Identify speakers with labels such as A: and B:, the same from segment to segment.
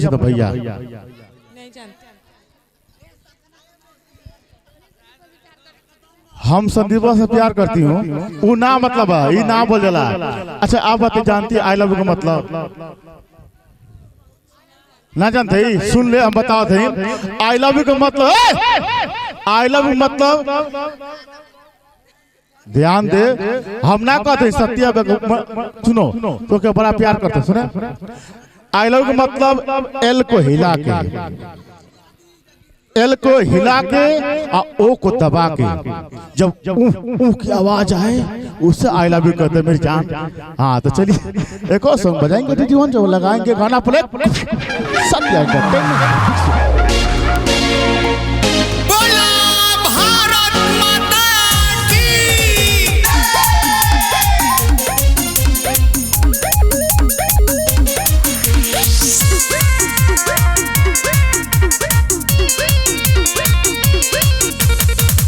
A: पूछे तो भैया
B: नहीं जानते।
A: हम संदीपा से प्यार करती हूँ, वो ना मतलब है ये ना बोल जाला। अच्छा आप बातें जानती है I love you का मतलब? ना जानते ही? सुन ले हम बताओ थे। I love you का मतलब, I love you मतलब ध्यान दे, हम ना कहते सत्या सुनो तो क्या बड़ा प्यार करते सुने। I love you का मतलब एल को हिला के, एल को हिला के और ओ को दबा के, जब ऊह ऊह की आवाज आए उससे I love you कहते मेरी जान। हाँ तो चलिए एक और सॉन्ग बजाएंगे दीदी, जो लगाएंगे गाना प्ले सत्या।
C: बोला भारत माता की।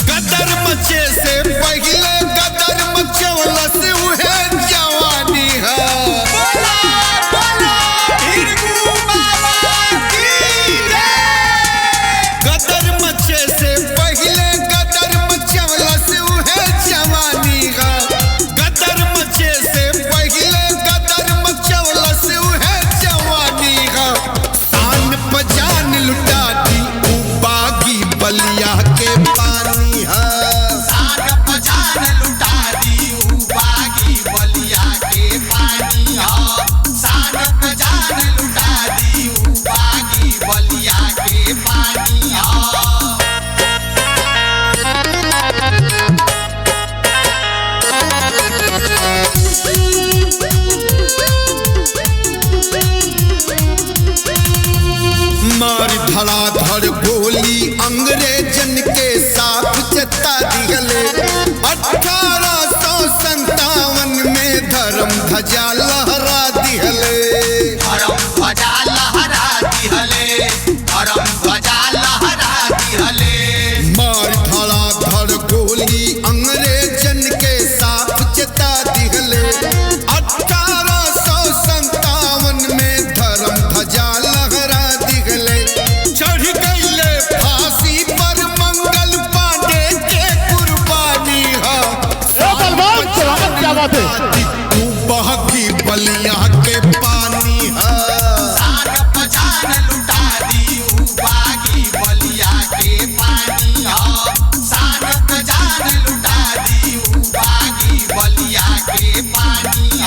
C: गदर मचे से पहले गदर मचवला से उहे जवानी है। बोला बोला भीरू बाबा की जय। गदर मचे से पहले गदर मचवला से उहे जवानी है। गदर मचे से पहले गदर मचवला से उहे जवानी है। शान पजान लुटा दी ऊ बागी बलिया के पानी है।
D: शान पजान लुटा दी ऊ बागी बलिया के पानी ह। शान पजान लुटा दी ऊ बागी बलिया के पानी ह।
C: मार धड़ाधड़ गोली अंग्रेजन के साथ चेता दिहले। 1857 में धर्म ध्वजा लहरा दिहले।
D: धर्म ध्वजा लहरा दिहले, धर्म ध्वजा लहरा दिहले।
C: मार धड़ाधड़ गोली अंग्रेजन के साथ चेता दिहले। 1857 में धर्म ध्वजा लहरा दिहले। चढ़ गईले फांसी पर मंगल पांडे के कुर्बानी है।
A: ए बलवान चलावत क्या बात है।
C: तू बहकी बलिया के पानी है।
D: शान पजान लुटा दी ऊ बागी बलिया के पानी ह। शान पजान लुटा दी ऊ बागी बलिया के पानी ह।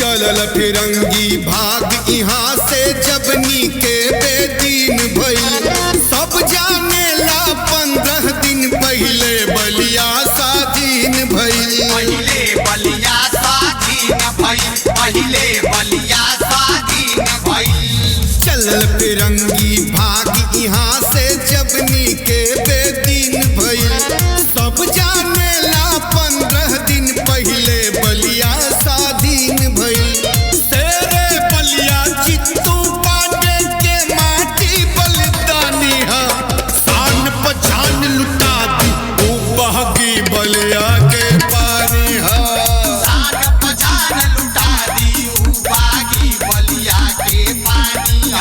C: चलल फिरंगी भाग यहाँ से जबनी के बेदीन भइल। सब जाने ला 15 दिन पहले बलिया साधीन भइल।
D: पहिले बलिया स्वाधीन भइल, पहिले बलिया स्वाधीन भइल।
C: चलल फिरंगी भाग यहाँ से जबनी के बेदीन भइल। सब जाने ला 15 दिन पहले बलिया स्वाधीन भइल। तेरे बलिया चित्तू पांडे के माटी बलिदानी है। शान पछान लुटा दी ऊ बहकी बलिया के पानी है।
D: शान पजान लुटा दी ऊ बागी बलिया के पानी ह।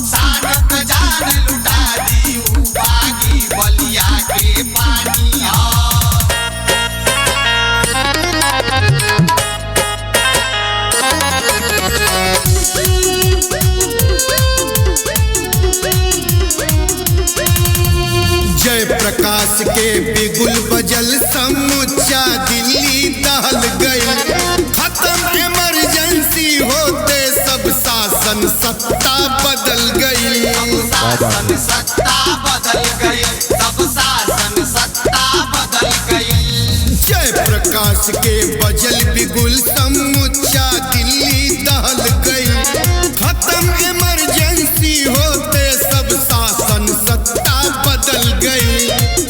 D: शान पजान लुटा दी ऊ बागी बलिया के पानी ह।
C: जय प्रकाश के बिगुल बजल समूचा दिल्ली दहल गई। खत्म इमरजेंसी होते सब शासन सत्ता बदल गई।
D: शासन सत्ता बदल गई, सब शासन सत्ता बदल गई।
C: जय प्रकाश के बजल बिगुल समूचा दिल्ली दहल गई। खत्म इमरजेंसी होते सब शासन सत्ता बदल गई।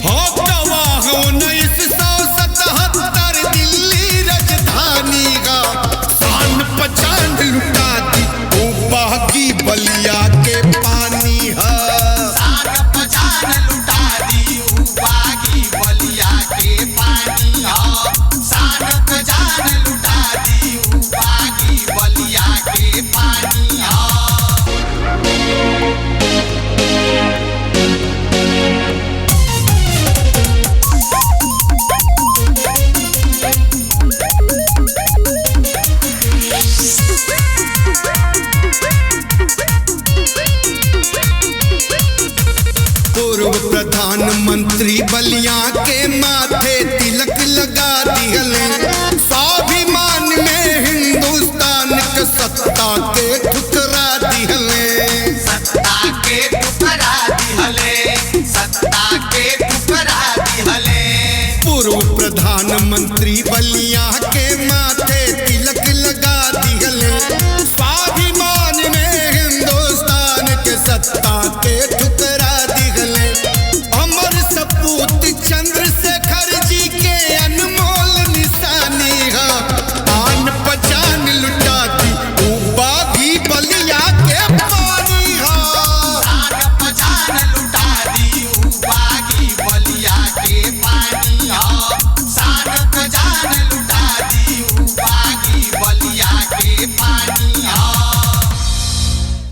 C: हो गवाह 1977 दिल्ली राजधानी का। शान पचा मान मंदिर।